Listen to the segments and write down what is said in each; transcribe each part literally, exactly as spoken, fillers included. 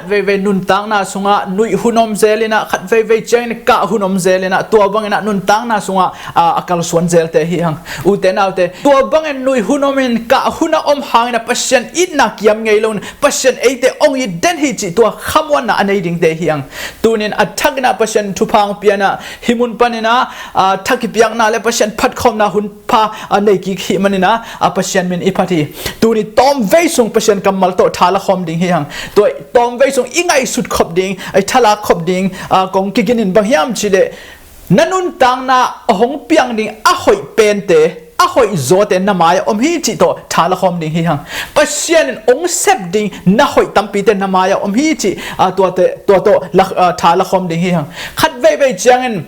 Veivei nuntakna sungah nuih hun om zel inah, khat veivei ciangin kah hun om zel inah, tua bang inah nuntakna sungah a, a kalsuan zelte hi hang. Ute naute, tua bangin nuih hun om in kah hun a om hang inah Pasian itna kiam ngei lo in Pasian eite ong it den hi cih tua khamuanna a nei dingte hi hang. Tunin a thak inah Pasian thupha ong pia inah hih mun pan inah a, tha kipiakna le Pasian phatkhawmna hun pha a, nei kik hih man inah a, Pasian min i phat hi. Tuni tawmvei sung Pasian kammal tawh tha la khawm ding hi hang. Tua tawmvei sung i ngaihsut khop ding, i thalak khop ding a, kong kigin in bang hiam cih leh na nuntakna a hong piang ding a hoih pente, a hoih zawte na mai-ah om hi cih tawh tha la khawm ding hi hang. Pasian in ong sep ding na hoih tampite na mai-ah om hi cih a, tuate, tua tawh la, a, tha la khawm ding hi hang. Khat veivei ciangin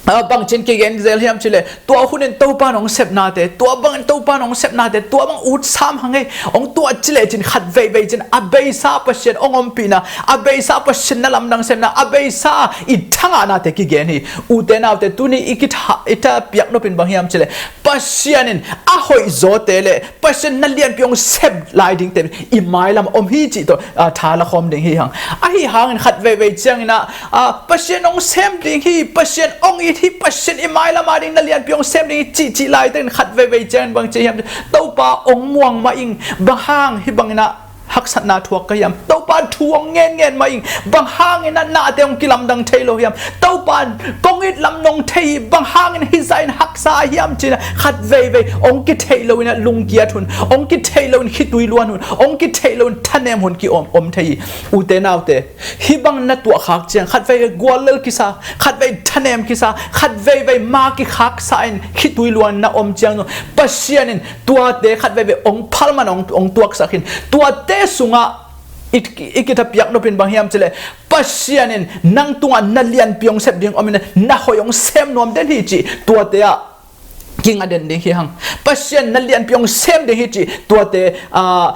a, bangcin kigen zel hiam cih leh, tua hunin Topa in ong sepnate, tua bangin Topa in ong sepnate, tua bang ut sam hang ei, ong tuat cih lecin khat veivei cin a beisa Pasian ong ompihna, a beisa Pasian na lamdang sepna, a beisa i thangahnate kigen hi. Ute naute, tuni i kitha, i tha piak nopin bang hiam cih leh, Pasian in a hoih zawte le Pasian na lianpi ong sep lai dingte i mailam om hi cih tawh a, tha la khawm ding hi hang. Ahi hangin khat veivei ciangin ah a, Pasian ong sem ding hi, Pasian ong it hi, Pasian i mailam a ding na lianpi ong sem ding hi cihcih laitakin khat veivei ciangin bang ci hiam, Topa ong muang mah ing, bang hang hih bangin ah haksatna thuak ka hiam? Topa thu ong ngenngen mah ing, bang hangin ah nate ong kilamdang thei lo hiam? Topa kong it lam nong thei hi, bang hangin hizah in haksa hiam ci-in ah khat veivei ong kithei lo in ah lungkiat hun, ong kithei lo in khitui luan hun, ong kithei lo in thanem hun ki om, om thei hi. Ute naute, hih bang na tuahkhak ciang khat veivei guallel kisa, khat vei thanem kisa, khat veivei ma kikhaksa in khitui luan na om ciang zong Pasian in tuate khat veivei ong phalman ong, ong tuaksak hin. Tuate sungah i, i kitha piak nopin bang hiam cih leh, Pasian in nang tungah na lianpi ong sep ding om in na hoih ong sem nuam den hi cih tuate ah kinga den ding hi hang. Pasian na lianpi ong sem ding hi cih tuate a,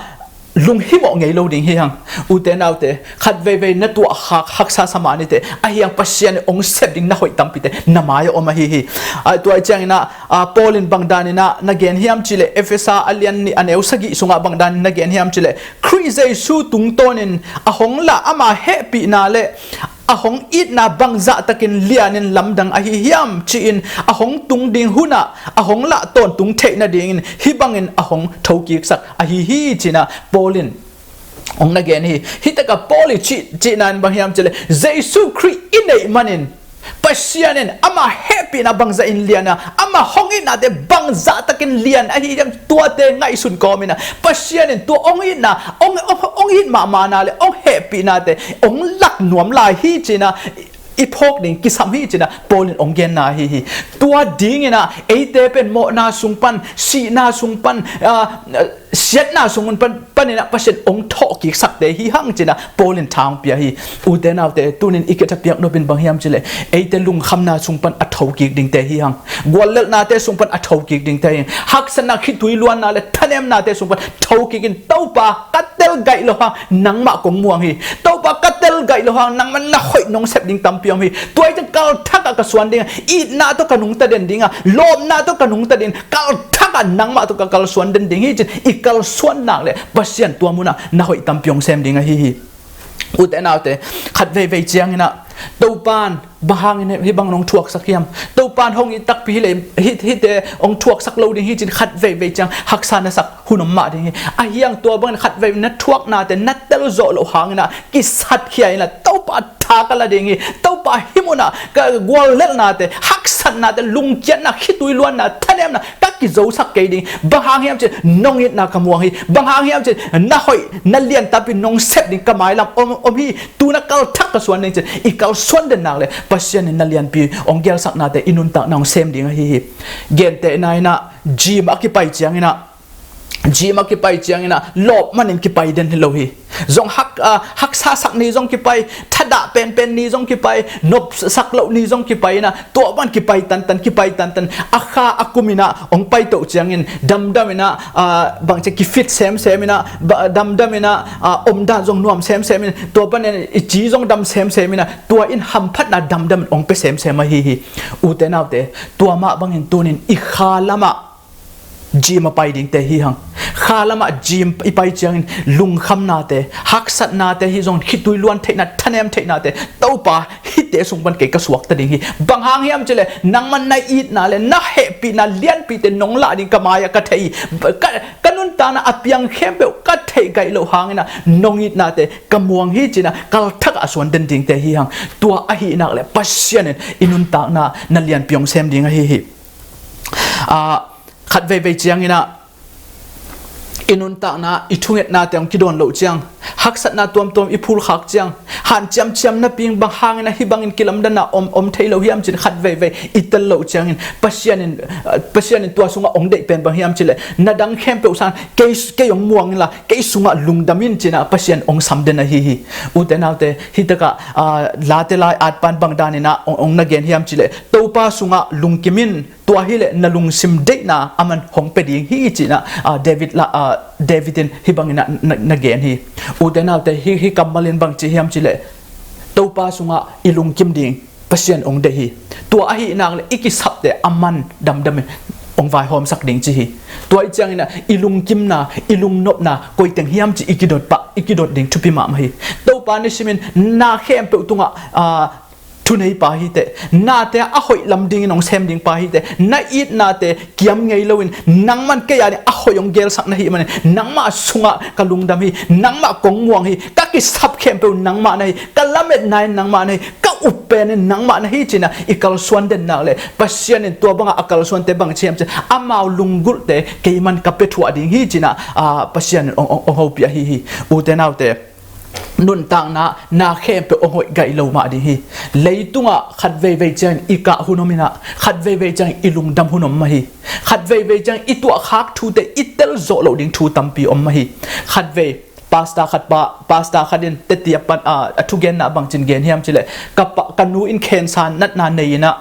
lunghimawh ngei lo ding hi hang. Ute naute, khat veivei na tuahkhak haksa sa mah nite, ahi hang Pasian in ong sep ding na hoih tampite na mai-ah om ahi hi. A, tua ciangin ah a, Paul in bang danin ah na gen hiam cih leh, Efesa a lian nih a neu sagih sungah bang danin na gen hiam cih leh, Khrih Jesu tungtawnin a hong lah ama hehpihna le a hong itna bangzah takin lianin lamdang ahi hiam ci-in a hong tung ding hunah a hong lah tawntung theih nadingin hih bangin a hong thokiksak ahi hi ci-in ah Paul in ong na gen hi. Hih takah Paul i cih, cihna in bang hiam cih leh, Jesu Khrih i neih manin Pasian in ama hehpihna bangzah in lian a, ama hong itnate bangzah takin lian ahi hiam, tuate ngaihsun kawm in ah Pasian in tua ong itna, ong, ong, ong it mahmahna le ong hehpihnate ong lak nuam lai hi ci-in ah i phawk ding kisam hi ci-in ah Paul in ong genna ahi hi. Tua dingin ah eite pen mawhna sung pan, sihna sung pan, a, siatna sung pan, panin ah Pasian ong thawhkiksakte hi hang ci-in ah Paul in tha ong pia hi. Ute naute, tunin i kitha piak nopin bang hiam cih leh, eite lungkhamna sung pan a thokik dingte hi hang. Guallelhnate sung pan a thokik dingte hi hang. Haksatna, khitui luanna le thanemnate sung pan thokik in, Topa ka tel gaih lo hang nangmah kong muang hi. Topa ka tel gaih lo hang nangmah na hoih nong sep ding tampi om hi. Tua hi ciang kalthak ah ka suan ding a, itna tawh ka nungta den ding a, lawpna tawh ka nungta ding, kalthak ah nangmah tawh ka kalsuan den ding hi ci-in i kalsuan nak leh Pasian tua munah na hoih tampi ong sem ding ahi hi. Ute naute, khat veivei ciangin ah Topa in bang hangin hih bang nong thuaksak hiam? Topa in hong it takpi hi leh hih, hihte ong thuaksak lo ding hi ci-in khat veivei ciang haksa na sak hun om mah ding hi. Ahi hang tua bangin khat veivei na thuaknate na telzawh loh hangin ah kisatkhia in ah Topa tha ka la ding hi. Topa hih munah ka guallelhnate, haksatnate, lungkiatna, khitui luanna, thanemna ka kizosak kei ding. Bang hang hiam cih leh nong itna ka muang hi. Bang hang hiam cih leh na hoih, na lian tampi nong sep ding ka mailam om, om hi. Tu-in ah kalthak ka suan ding ci-in i kalsuan den nak leh Pasian in na lianpi ong gelsaknate i nuntakna ong sem ding ahi hi. Gentehna in ah gym a kipai ciangin ah, gym a kipai ciangin ah lawp manin kipai den hi lo hi. Zong hak, a, haksa sak ni zong kipai, thadah penpen ni zong kipai, nopsak loh ni zong kipai in ah tua bang kipai tantan, kipai tantan. A kha a kum in ah ong paito ciangin damdam in ah, a, bangci kifit semsem in ah, ba, damdam in ah, a, omdan zong nuam semsem in, tua panin i ci zong dam semsem in ah, tua in hamphatna damdam in ong pia semsem ahi hi. Ute naute, tua mah bangin tunin i kha lamah Gym a pai dingte hi hang. Kha lamah gym i pai ciangin lungkhamnate, haksatnate, hi zong khitui luan theihna, thanem theihnate, Topa, hihte sung pan kei ka suakta ding hi. Bang hang hiam cileh, nangman na itna le na hehpihna lianpite nong lah ding ka mai-ah ka thei hi. Ka, ka nuntakna a piang khempeuh ka theih gaih loh hangin ah nong itnate ka muang hi, ci-in ah kalthak a suan den dingte hi hang. Tua ahih nak leh Pasian in i nuntakna na lianpi hong sem ding ahi hi. Ah, khat veivei ciangin ah i nuntakna, i thungetnate hong kidawn loh ciang, haksatna tuamtuam i phulkhak ciang, hanciam ciam napi-in bang hangin ah hih bangin kilamdanna om, om thei lo hiam, ci-in khat veivei i tel loh ciangin Pasian in, ah, Pasian in tua sungah hong deih pen bang hiam cileh, na dang khempeuh sang kei, kei hong muang inla, kei sungah lungdam in, ci-in ah Pasian hong sam den ahi hi. Ute naute, hih takah, ah, Late lai-at pan bang danin ah hong, hong na gen hiam cileh, Topa sungah lungkim in, tua hileh na lungsim deihna aman hong pia ding hi, ci-in ah, ah, David la, ah, David in hih bangin ah na, na gen hi. Ute naute, hih, hih kammal in bang ci hiam cileh, Topa sungah i lungkim ding Pasian hong deih hi. Tua ahih nak leh i kisapte aman damdamin hong vaihawmsak ding ci hi. Tua i ciangin ah i lungkimna, i lungnopna koi teng hiam cih i kidot pah, i kidot ding thupi mahmah hi. Topa nisimin na khempeuh tungah, ah, thuneipa hi teh, nate a hoih lam dingin hong sem dingpa hi teh, na itnate kiam ngei loin nangman kei a ding a hoih hong gelsak na hih manin nangmah sungah ka lungdam hi, nangmah kong muang hi, ka kisap khempeuh nangmah na hi, ka lametna in nangmah na hi, ka uppen in nangmah na hi, ci-in ah i kalsuan den nak leh Pasian in tua bangah a kalsuante bang ci hiam cih leh, amau lunggulhte keiman ka pia thuah ding hi, ci-in ah, ah, Pasian in hong, hong, hong hopih ahi hi. Ute naute, nuntakna na khempeuh hong hoih gaih lo mah ding hi. Leitungah khat veivei ciangin i kah hun om in ah, khat veivei ciangin i lungdam hun om mah hi. Khat veivei ciangin i tuahkhak thute i tel zawh loh ding thu tampi om mah hi. Khat vei, pastor khat pa, pastor khat in teti a pan, ah, a thugenna bangci-in gen hiam cih leh, ka pa, ka nu in cancer natna nei in ah,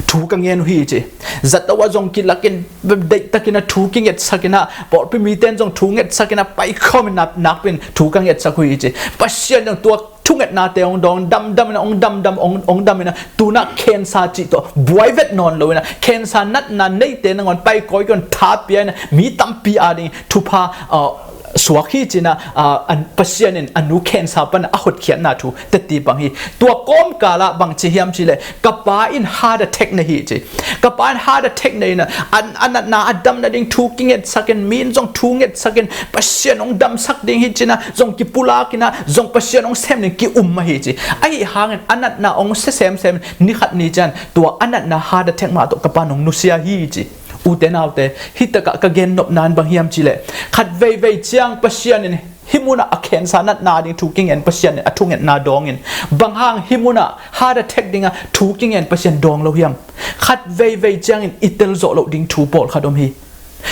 thu ka ngen uh hi, ci. Zato ah zong kilakin, deihtakin ah thu kingetsakin ah, pawlpi mite in zong thu ngetsakin ah, paikhawmin nak, nakpi-in thu ka ngetsak uh hi, ci. Pasian in zong tua thungetnate hong dawng, damdam in ah, hong damdam, hong, hong dam in ah, tu-in ah cancer cih tawh buai vet nawn lo in ah, cancer natna neite nangawn paikawi kawmin tha pia in ah, mi tampi a ding thupha, ah, suak hi, ci-in ah, ah, an, Pasian in a nu cancer pan a hotkhiatna thu teti bang hi. Tua kawmkal ah bang ci hiam cih leh, ka pa in heart attack nei hi, ci. Ka pa in heart attack nei in ah, a, a natna a dam nading thu kingetsakin, mi in zong thu ngetsakin, Pasian hong damsak ding hi, ci-in ah zong kipulakin ah, zong Pasian hong sem ding ki-um mah hi, ci. Ahi hangin a natna hong sia semsem, ni khat ni ciang tua a natna heart attack mah tawh ka pa in hong nusia hi, ci. Ute naute, hih takah ka gennopna in bang hiam cih leh, khat veivei ciang Pasian in hih munah a cancer natna ding thu kingen Pasian in a thungetna dawngin, bang hang hih munah heart attack dingah thu kingen Pasian dawng lo hiam? Khat veivei ciangin i tel zawh loh ding thu pawlkhat om hi.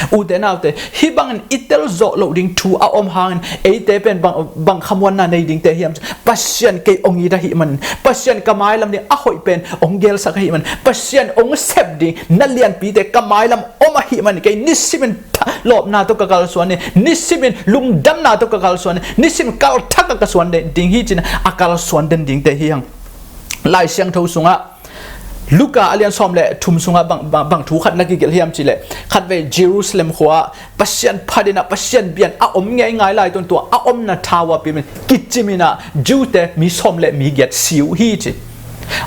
Ute naute, hih bangin i tel zawh loh ding thu a om hangin eite pen bang, bang khamuanna nei dingte hiam? Pasian kei hong it ahih manin, Pasian ka mailam ding a hoih pen hong gelsak ahih manin, Pasian hong sep ding na lianpite ka mailam om ahih manin, kei nisimin tha, lawpna tawh ka kalsuan hi, nisimin lungdamna tawh ka kalsuan hi, nisimin kalthak ah ka suan den ding hi, ci-in ah a kalsuan den dingte hi hang. Lai Siangtho sungah, Luka a lian sawm le thum sungah bang, bang, bang thu khat na kigelh hiam cih leh, khat vei Jerusalem khua-ah Pasian phat in ah, Pasian bia in a om ngeingai lai tawh, tua a omna thau ah pia in kicim in ah, Jew-te mi sawm le mi giat si uh hi, ci.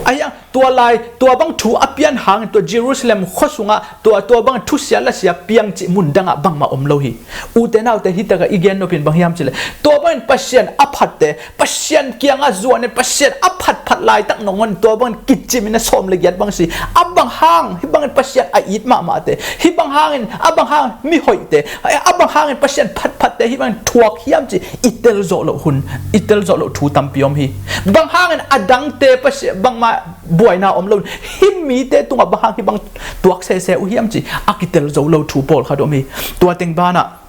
Ahi hang, tua lai, tua bang thu a pian hangin tua Jerusalem khua sungah tua, tua bang thusia lasia piang cih mun dangah bangmah om lo hi. Ute naute, hih takah i gennop in bang hiam cih leh, tua bangin Pasian a phatte, Pasian kiangah zuanin Pasian a phatphat laitak nangawn tua bangin kicimin a sawm le giat bang si. A bang hang, hih bangin Pasian a it mahmahte, hih bang hangin, a bang hang mihoihte, a bang hangin Pasian phatphatte hih bangin thuak hiam cih i tel zawh loh hun, i tel zawh loh thu tampi om hi. Bang hangin a dangte Pasian bangmah buaina om lo, hih mite tungah bang hang hih bang tuak sese uh hiam cih a kitel zo lo thu pawlkhat om hi. Tua teng banah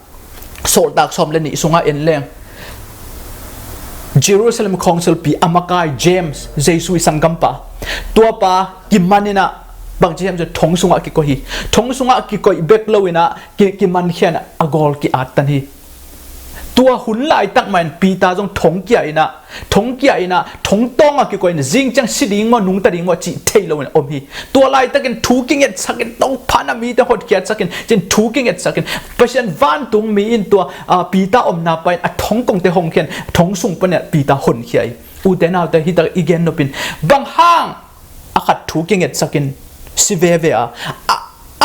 Sawltak sawm le nih sungah en leng, Jerusalem khawngsilpi a makai James, Jesu i sanggampa, tuapa kiman in ah bangci hiam cih leh thong sungah kikoih hi. Thong sungah kikoih bek lo in ah ki, kimankhia in ah a gawl ki-attan hi. Tua hun laitak mah in Peter zong thong kia in ah, thong kia in ah, thong tawng ah kikoih in, zing ciang si ding maw, nungta ding maw cih thei lo in om hi. Tua laitakin thu kingetsak in, Topa na mite hotkhiatsak in, ci-in thu kingetsak in, Pasian vantung mi in tua, ah, Peter omna pan a thong kongte hong khia in, thong sung panin ah Peter honkhia hi. Ute naute, hi tak i gen nop in, bang hang a khat thu kingetsak in si veve a, a,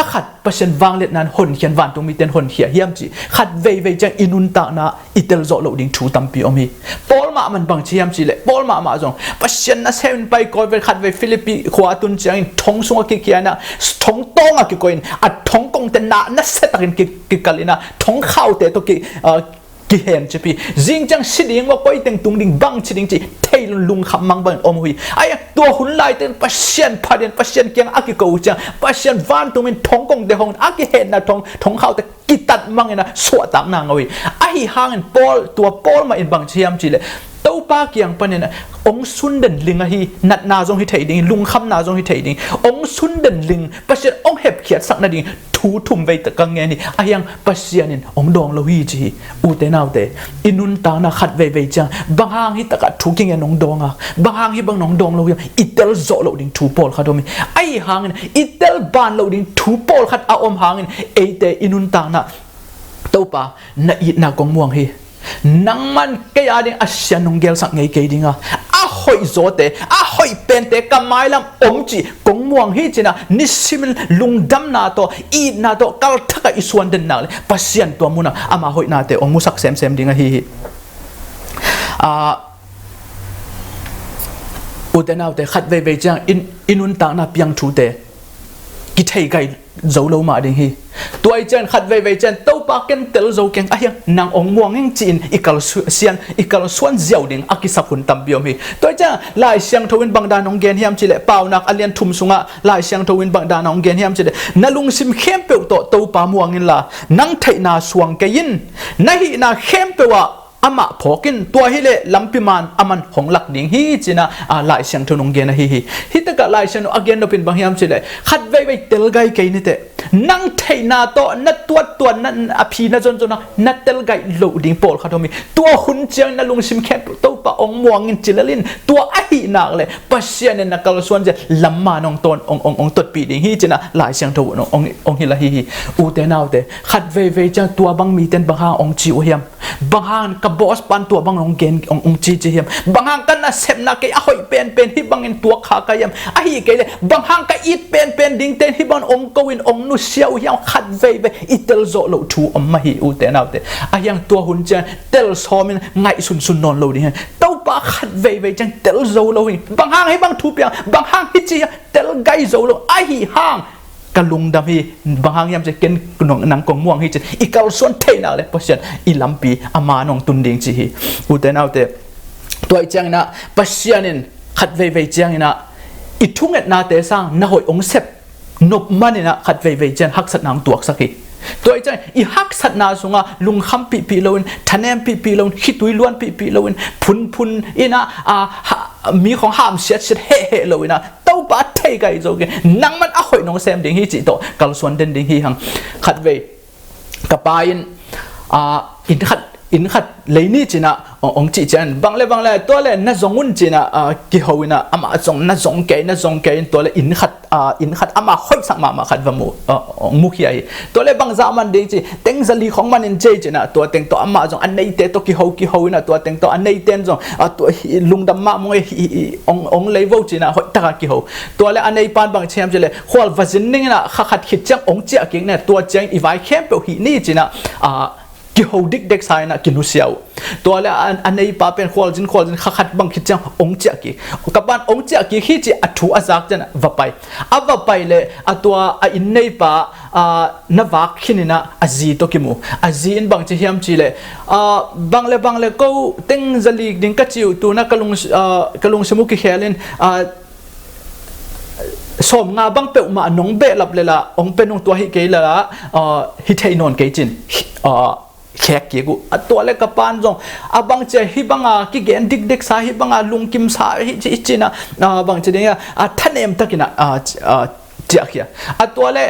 a khat Pasian vangliatna in honkhia in, vantung mite in honkhia hiam cih khat veivei ciang i nuntakna i tel zawh loh ding thu tampi om hi. Paul mahmah in bang ci hiam cih leh, Paul mahmah zong Pasian nasem in pai kawikawi, khat vei Philippi khua a tun ciangin thong sung a kikhia in ah, thong tawng a kikoih in, a thong kongte na, nasia takin ki, kikal in ah, thong khaute tawh ki, ah, kihen cip hi. Zing ciang si ding maw, koi teng tung ding, bang ci ding cih thei lo in, lungkham mang bangin om uh hi. Ahi hang tua hun laitakin Pasian phat in, Pasian kiang a kiko uh ciang, Pasian vantung in thong kongte hong in, a kihenna thong, thong khaute kitat mang in ah suahtakna ngah uh hi. Ahi hangin Paul, tua Paul mah in bang ci hiam cih leh, Topa kiang panin ah hong sundon ling ahi, natna zong hi thei ding, lungkhamna zong hi thei ding, hong sundon ling, Pasian hong hepkhiatsak nading thu thum vei tak ka ngen hi. Ahi hang Pasian in hong dawng lo hi ci hi. Ute naute, i nuntakna khat veivei ciang bang hang hi takah thu kingen hong dawng a, bang hang hih bang in hong dawng lo hiam, i tel zawh loh ding thu pawlkhat om hi. Ahi hangin i tel ban loh ding thu pawlkhat a om hangin eite i nuntakna, Topa, na itna kong muang hi. Nangman kei a ding a sia nong gelsak ngei kei ding a, a hoih zawte, a hoih pente ka mailam om cih kong muang hi ci-in ah, nisimin lungdamna tawh, itna tawh kalthak ah i suan den nak leh Pasian tua munah ama hoihnate hong musak semsem ding ahi hi. Ah, ute naute, khat veivei ciang i, i nuntakna piang thute kithei gai zo lo mah ding hi. Tua ahih ciangin khat veivei ciang, Topa, ken tel zo keng, ahi hang nang hong muang ing ci-in i kalsu-, sian, i kalsuan ziau ding a kisap hun tampi om hi. Tua ahih ciang Lai Siangtho in bang dan hong gen hiam cih leh, Paunak a lian thum sungah Lai Siangtho in bang dan hong gen hiam cih leh, na lungsim khempeuh tawh Topa muang inla, nang theihna suang kei in, na hihna khempeuh ah amah phawk in, tua hi leh lampi man aman hong lak ding hi ci-in ah, ah, Lai Siangtho in hong gen ahi hi. Hi takah Lai Siangtho a gen nop in bang hiam cih leh, khat veivei tel gai kei ni teh. Nang theihna tawh na tuattuat, na, a phi na zonzon a na tel gai loh ding pawlkhat om hi. Tua hun ciang na lungsim khempeuh Topa hong muang in ci lel in, tua ahih nak leh Pasian in na kalsuan zia lam man hong ton, hong, hong, hong totpih ding hi ci-in ah Lai Siangtho in hong, hong, hong hilh ahi hi. Ute naute, khat veivei ciang tua bang mite in bang hang hong ci uh hiam? Bang hang ka boss pan tua bang hong gen, hong, hong cici hiam? Bang hang ka nasepna kei a hoih penpen hih bangin tuak kha ka hiam? Ahih kei leh bang hang ka it penpen dingte in hih bangin hong ko in hong nusia uh hiam? Khat veivei i tel zawh loh thu om mah hi, ute naute. Ahi hang tua hun ciang tel sawm in ngaihsunsun nawn lo ding hi. Topa, khat veivei ciang tel zo lo hi. Bang hang hih bang thu piang, bang hang hih ci hiam? Tel gai zo lo. Ahi hang ka lungdam hi, bang hang hiam cih leh ken nong, nang kong muang hi ci-in i kalsuan theih nak leh Pasian i lampi a man hong tun ding ci hi. Ute naute, tua ahih ciangin ah Pasian in khat veivei ciangin ah i thungetnate sang na hoih hong sep nop manin ah khat veivei ciang haksatna hong tuaksak hi. Tua ahih ciangin i haksatna sungah lungkham pihpih loin, thanem pihpih loin, khitui luan pihpih loin, phunphun in ah, a, ha, mi khawng hamsiatsiat hehheh loin ah, Topa, thei gai zo keng, nangman a hoih nong sem ding hi cih tawh kalsuan den ding hi hang. Khat vei ka pa in, ah, inn khat, inn khat lei ni ci-in ah, ong, ong cih ciangin, bang le bang le, tua le na zong un ci-in ah, ah, kiho in ah, amah zong, na zong kei, na zong kei in, tua le inn khat, ah, inn khat amah hoihsak mahmah khat va mu, ah, ong mukhia hi. Tua le bangzah man ding ci, teng zali khawng man in ci ci-in ah, tua teng tawh amah zong a neite tawh kiho, kiho in ah, tua teng tawh a neite in zong, ah, tua hi, lungdam mah mong e, hi, hi, ong, ong lei vo ci-in ah, hoih tak a kiho. Tua le a neipa in bang ci hiam ci le, khual va zin ning in ah, kha khat khit ciang ong ciah kik ne, tua ciangin i vai khempeuh hih ni ci-in ah, ah, kiho dikdek sa in ah kinusia uh. Tua le a, a neipa pen khual zin, khual zin, kha khat bang khit ciang ong ciah kik. Ka pa'n ong ciah kik hi ci a thu a zak ciang ah va pai. A va pai le a tua a inn neipa, ah, na vak khin in ah a zi tawh kimu. A zi in bang ci hiam ci le, ah, bang le bang le ko teng zalik ding ka ci uh, tu-in ah ka lung, ah, ka lungsim uh kikhel in, ah, sawmnga bang peuhmah nong behlap le la, ong pe nung, tua hi kei le la, ah, hi thei nawn kei ci-in, ah, khek kik uh. A tua le ka pa'n zong, a bang ci a hih bang a kigen dikdek sa, hih bang a lungkim sa, hi ci, hi ci-in ah, ah, bang ci ding a, ah, thanem tak in ah, ah, ci, ah, ciahkhia. A tua le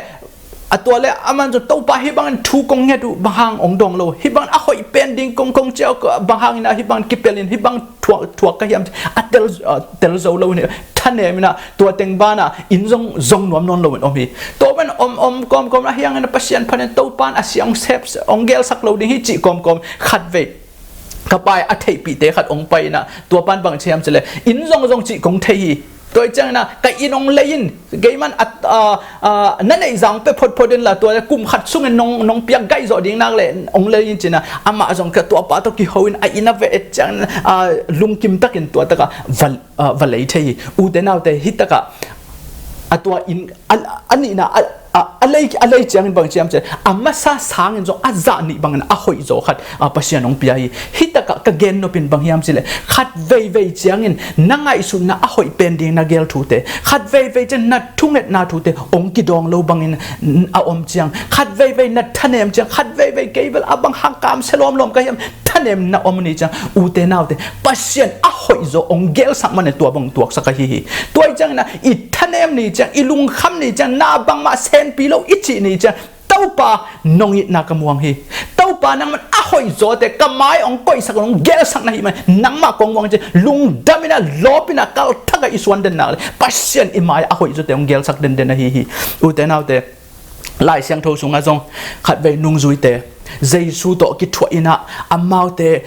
a tua le aman zong Topa hih bangin thu kong nget uh bang hang ong dawng lo, hih bangin a hoih pen ding kong kong ciah uh bang hangin a hih bangin kipelin hih bang thuak, thuak ka hiam ci a tel, a tel zo lo in thanem in a tua teng ban a inn zong zong nuam nawn lo in om hi. Tua ban om, om kawmkawm a hiang in a Pasian phanin Topa in a sia ong sep, ong gelsak lo ding hi cih kawmkawm khatvei ka pa i a theihpihte khat ong pai in a tua pan bang ci hiam ci le inn zong zong cih kong thei hi. Tua i ciangin a ka inn ong lei in kei man a, a, a, na neih zang pia photphot in la tua kum khat sungin nong, nong piak gaih zawh ding nak le ong lei in ci in a amah zong ka tua pa tawh kiho in a inn a ve et ciangin a lungkim takin tua taka va, a, va lei thei hi. Ute naute hih taka a tua inn a, a nihna a, a, a lei, a lei ciangin bang ci hiam ci le a masa sangin zong a zah nih bangin a hoih zaw khat a Pasian ong pia hi. Hih taka ka gen nopin bang hiam ci le khat veivei ciangin na ngaihsutna a hoih pen ding na gel thute, khat veivei ciangin na thungetna thute ong kidawng lo bangin a om ciang, khat veivei na thanem ciang, khat veivei kei bel a bang hang kamsia lawmlawm ka hiam thanem na om ni ciang, ute naute Pasian a hoih zaw ong gelsak man in tua bang tuaksak ahi hi. Tua i ciangin a i thanem ni ciang, i lungkham ni ciang, na bangmah senpi lo i cih ni ciang Topa nong itna ka muang hi. Topa nangman a hoih zawte ka mai ong koihsak, ong gelsak na hih man nangmah kong muang ci lungdam in a lawp in a kalthak a i suan den nak le Pasian i mai a hoih zawte ong gelsak denden ahi hi. Ute naute Lai Siangtho sungah zong khatvei nungzuite Jesu tawh kithuah in a amaute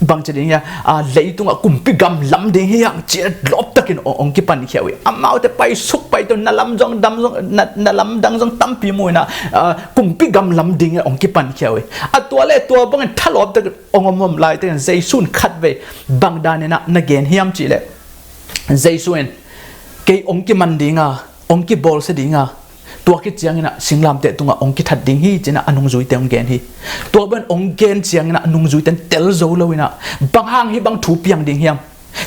bang ci ding hiam, a, leitungah kumpi gam lam ding hi hang ci a lawptakin ong, ong kipankhia uh hi. Amaute paisuk paito na lam zong dam zong na, na lamdang zong tampi mu in a, a, kumpi gam lam ding in ong kipankhia uh hi. A tua le tua bangin thalawptakin ong om om laitakin Jesu in khatvei bang dan in a na gen hiam ci le Jesu in kei ong kiman ding a, ong kibawlsia ding a, tua khit ciangin a singlamteh tungah ong kithat ding hi ci in a a nungzuite ong gen hi. Tua ban ong gen ciangin a nungzuite in tel zo lo in a bang hang hih bang thu piang ding hiam?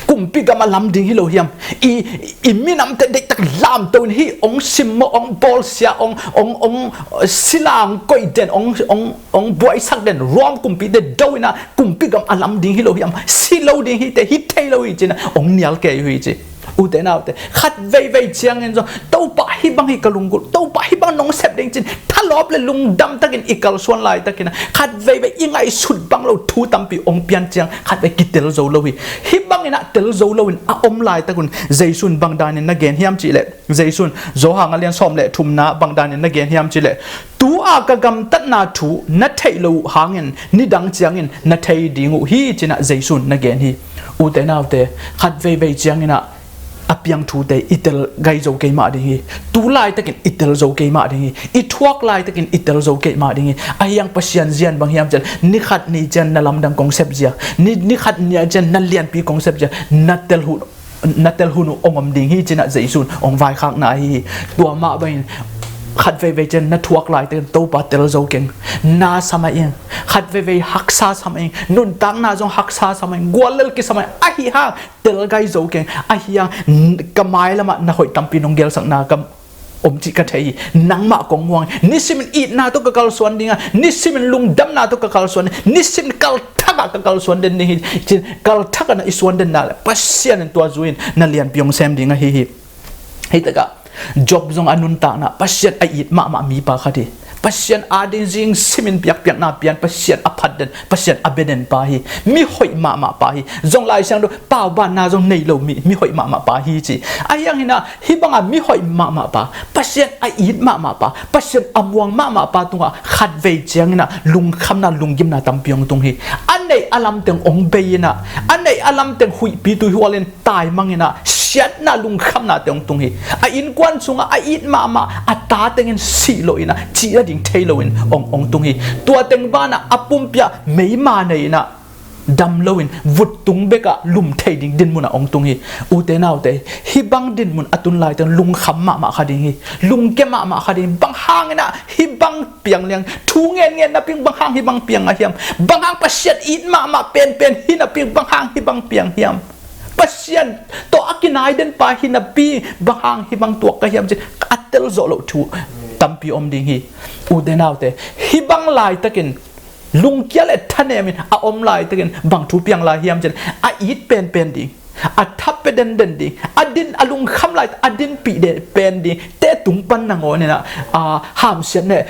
Kumpi gam a lam ding hi lo hiam? I, i minamte deihtak lamto in hih ong simmawh, ong bawlsia, ong, ong, ong sila ong koih den, ong, ong, ong buaisak den Rom kumpite do in a kumpi gam a lam ding hi lo hiam? Si lo ding hi te, hi thei lo hi ci in a ong nial kei uh hi ci. Ute naute khat veivei ciangin zong Topa hih bang hi ka lunggulh, Topa hih bang nong sep ding ci in thalawp le lungdam takin i kalsuan laitakin a khat veivei i ngaihsut bang lo thu tampi ong pian ciang khatvei kitel zo lo hi. Hih bangin a tel zo lo in a om laitakun Jesu in bang danin na gen hiam ci le Jesu in Johan a lian sawm le thumna bang danin na gen hiam ci le tu a ka gamtatna thu na theih lo uh hangin nidang ciangin na thei ding uh hi ci in a Jesu in na gen hi. Ute naute khat veivei ciangin a a piang thute i tel gai zo keimah ding hi. Tu laitakin i tel zo keimah ding hi. I thuak laitakin i tel zo keimah ding hi. A hiang Pasian zian bang hiam ci le ni khat ni ciang na lamdang kong sep zia, ni, ni khat ni ciang na lianpi kong sep zia, na tel hun, na tel hun uh ong om ding hi ci in a Jesu in ong vaikhakna ahi hi. Tua mah bangin khat veivei ciang na thuak laitakin Topa tel zo keng. Na sa mah ing, khat veivei haksa sa mah ing, nuntakna zong haksa sa mah ing, guallel kisa mah ing, ahi hang tel gai zo keng. Ahi hang ka mai lamah na hoih tampi nong gelsakna ka om cih ka thei hi. Nangmah kong muang hi. Nisimin itna tawh ka kalsuan ding a, nisimin lungdamna tawh ka kalsuan ding, nisimin kalthak ah ka kalsuan den ding hi ci in kalthak ah na i suan den nak le Pasian in tua zui in na lianpi ong sem ding ahi hi. Hih takah Job zong a nuntakna Pasian a it mahmah mipa khat hi. Pasian ading zing simin biakpiakna pian Pasian a phat den, Pasian a bia den pa hi. Mi hoih mahmah pa hi. Zong Lai Siangtho paubanna zong nei lo mi, mi hoih mahmah pa hi ci. Ahi hang hi in a hih banga mi hoih mahmah pa, Pasian a it mahmah pa, Pasian a muang mahmah pa tungah khat vei ciangin a lungkhamna lunggimna tampi hong tung hi. A neih a lamteng hong bei in a, a neih a lamteng huihpi tuihual in taimang in a, siatna lungkhamnate hong tung hi. A innkuan sungah a it mahmah a ta tengin sih loh in a, cih nading thei loin hong, hong tung hi. Tua teng banah a pumpi ah meima nei in a, dam loin vut tung bekah lum thei ding dinmun ah hong tung hi. Ute naute, hih bang dinmun a tun laiteng lungkham mahmah kha ding hi. Lungkia mahmah kha ding hi. Bang hangin a hih bang piang liang, thu ngen ngen napi bang hang hih bang piang a hiam? Bang hang Pasian it mahmah penpen hi napi bang hang hih bang piang hiam? Pasian tawh a kinai den pa hi napi bang hang hih bang tuak ka hiam ci a tel zawh loh thu tampi om ding hi. Ute naute, hih bang laitakin lungkia le thanemin a om laitakin bang thu piang lai hiam ci a it penpen ding, a thape denden ding, a din, a lungkham lai a dinpih den pen ding te tung pan nangawn in ah, a, hamsiat ne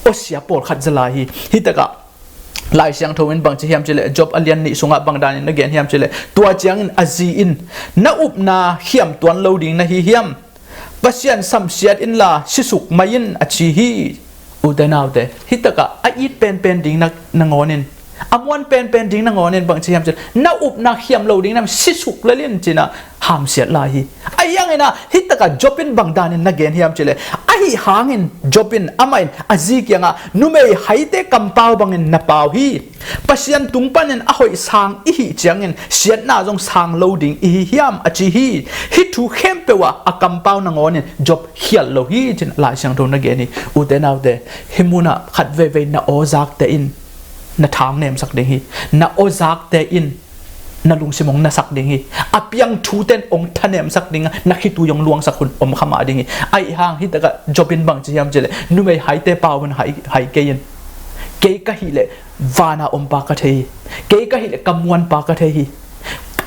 awsia pawlkhat za lai hi. Hi takah Lai Siangtho in bangci hiam cileh, Job a lian nih sungah bang danin na gen hiam cileh, tua ciangin a zi in, "Na upna khiam tuan lo ding na hi hiam? Pasian samsiat inla sisuk mai in," a ci hi. Ute naute, hi takah a it penpen ding na, nangawnin, a muan penpen ding nangawnin bangci hiam cileh, na upna khiam lo ding na, sisuk lel in ci-in ah hamsiat lai hi. Ahi hangin ah hi takah Job in bang danin na gen hiam cileh, ahi hangin Job in amah in a zi kiangah numei haite kampau bangin na pau hi. Pasian tung panin a hoih sang i hih ciangin siatna zong sang lo ding i hi hiam, a ci hi. Hih thu khempeuh ah a kampau nangawnin Job khial lo hi ci-in Lai Siangtho na gen hi. Ute naute, hih munah khat veivei na awzakte in na thang nemsak ding hi. Na awzakte in na lungsim hong nasak ding hi. A piang thute in hong thanemsak ding a, na khitui hong luangsak hun om kha mah ding hi. Ahi hang hi takah Job in bangci hiam cileh, numei haite pau in hai, hai kei in. Kei ka hih leh vana om pa ka thei hi. Kei ka hih leh ka muan pa ka thei hi.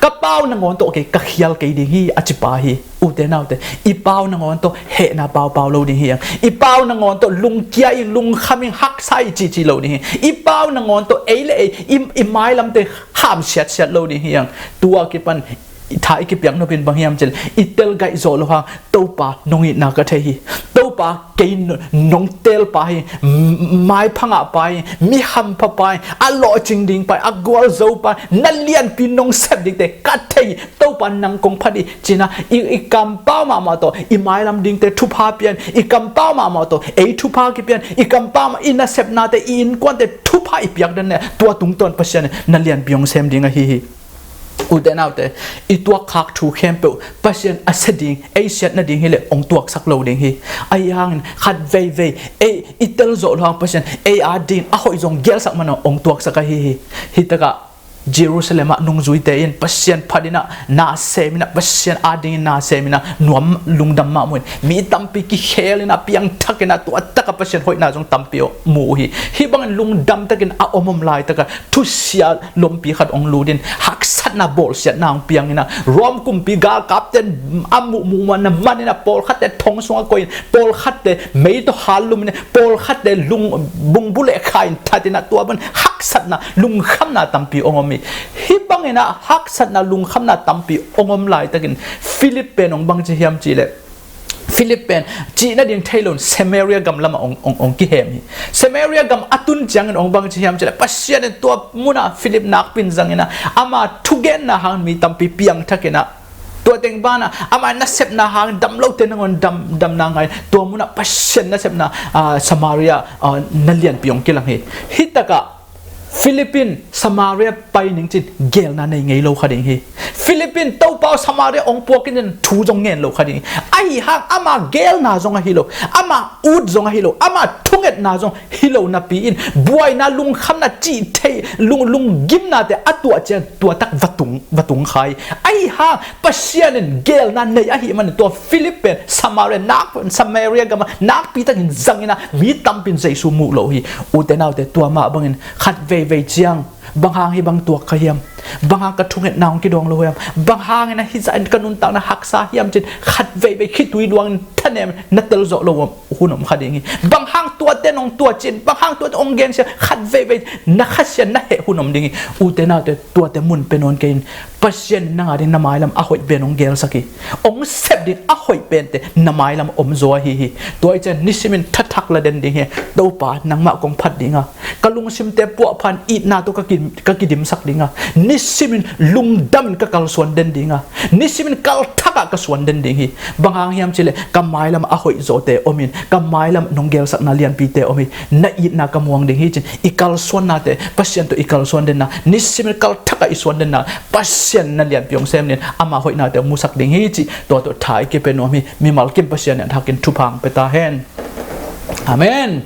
Ka pau nangawn tawh kei ka khial kei ding hi, a ci pa hi. Ute naute, i pau nangawn tawh hehna paupau lo ding hi hang. I pau nangawn tawh lungkia in, lungkham in, haksa in cihcih lo ding hi. I pau nangawn tawh ei le ei, i, i mailamte hamsiatsiat lo ding hi hang. Tua kipan i tha i kipiak nopin bang hiam cileh, i telgaih zawh loh hang, "Topa, nong itna ka thei hi. Topa, kei n-, nong teel pa hi, m-, maipha ngah pa hi, mi hampha pa hi, a lawhcing ding pa hi, a gualzo pa hi, na lianpi nong sep dingte ka thei hi. Topa, nang kong phat hi," ci-in ah i, i kampau mahmah tawh i mailam dingte thupha pia in, i kampau mahmah tawh ei thupha kipia in, i kampau mah i nasepnate, i innkuante thupha i piak den leh, tua tungtawn Pasian in na lianpi hong sem ding ahi hi. Ute naute, i tuakkhak thu khempeuh Pasian a sia ding, ei siat nading hileh hong tuaksak lo ding hi. Ahi hangin khat veivei ei i tel zawh loh hang Pasian ei adingin a hoih zong gelsak man hong tuaksak ahi hi. Hi takah Jerusalem ah nungzuite in Pasian phat in ah, na sem in ah, Pasian adingin na sem in ah, nuam lungdam mahmah in mi tampi kikhel in ah, piangthak in ah, tua takah Pasian hoihna zong tampi mu uh hi. Hih bangin lungdam takin a om om laitakah thusia lompi khat hong lut in, haksatna bawlsiatna hong piang in ah, Rom kumpi galkapte in a muhmuh man a man in ah, pawlkhatte thong sungah koih in, pawlkhatte mei tawh hal lum in ah, pawlkhatte lung, bungbu leh kha in that in ah, tua bang haksatna lungkhamna tampi hong om hi. Hih bangin ah haksatna lungkhamna tampi hong om laitakin Philip pen hong bangci hiam cihleh, Philip pen cih nading thei loin Samaria gam lamah hong, hong, hong kihem hi. Samaria gam a tun ciangin hong bangci hiam cihleh, Pasian in tua munah Philip nakpi in zang in ah, ama thugenna hangin mi tampi piangthak in ah, tua teng banah ama nasepna hangin dam lote nangawn dam, damna ngah in, tua munah Pasian nasepna, ah, Samaria, ah, na lianpi hong kilang hi. Hih takah Philip in Samaria pai ning cin geelna nei ngei lo kha ding hi. Philip in Topa aw, Samaria hong puak in cin thu zong ngen lo kha ding hi. Ahi hang ama geelna zong ahi lo, ama ut zong ahi lo, ama thungetna zong hi lo napi in buaina, lungkhamna, cih thei, lung, lunggimnate a tuah ciang tua tak va tung, va tung kha hi. Ahi hang Pasian in geelna nei ahih manin tua Philip pen Samaria nak, Samaria gam ah nakpi takin zang in ah, mi tampi in Jesu muh lo hi. Ute naute, tua mah bangin khat veivei ciang, bang hang hih bang tuak kha hiam? Bang hang ka thungetna hong kidawng lo hiam? Bang hangin ah hih zah in ka nuntakna haksa hiam cin khat veivei khitui luangin thanem na tel zawh lo hun om kha ding hi. Bang hang tuate nong tua cin, bang hang tuate hong gensia, khat veivei na khasia na heh hun om ding hi. Ute naute, tuate mun pia nawn kei in. Pasian in nang ading na mailam a hoih pen hong gelsak hi. Hong sep ding a hoih pente na mailam om zaw ahi hi. Tua ahih ciang nisimin thathak la den ding hi. Topa, nangmah kong phat ding a, ka lungsimte puahpha in itna tawh ka ki, ka kidimsak ding a, nisimin lungdamin ka kalsuan den ding a, nisimin kalthak ah ka suan den ding hi. Bang hang hiam cihleh ka mailam a hoih zawte om in, ka mailam nong gelsakna lianpite om hi. Na itna ka muang ding hi cin i kalsuannate, Pasian tawh i kalsuan denna, nisimin kalthak ah i suan denna, Pasian na lianpi hong sem ding, ama hoihnate hong musak ding hi cih tua tawh tha i kipia nuam hi. Mimal kim Pasian in a thakin thupha hong pia ta hen. Amen.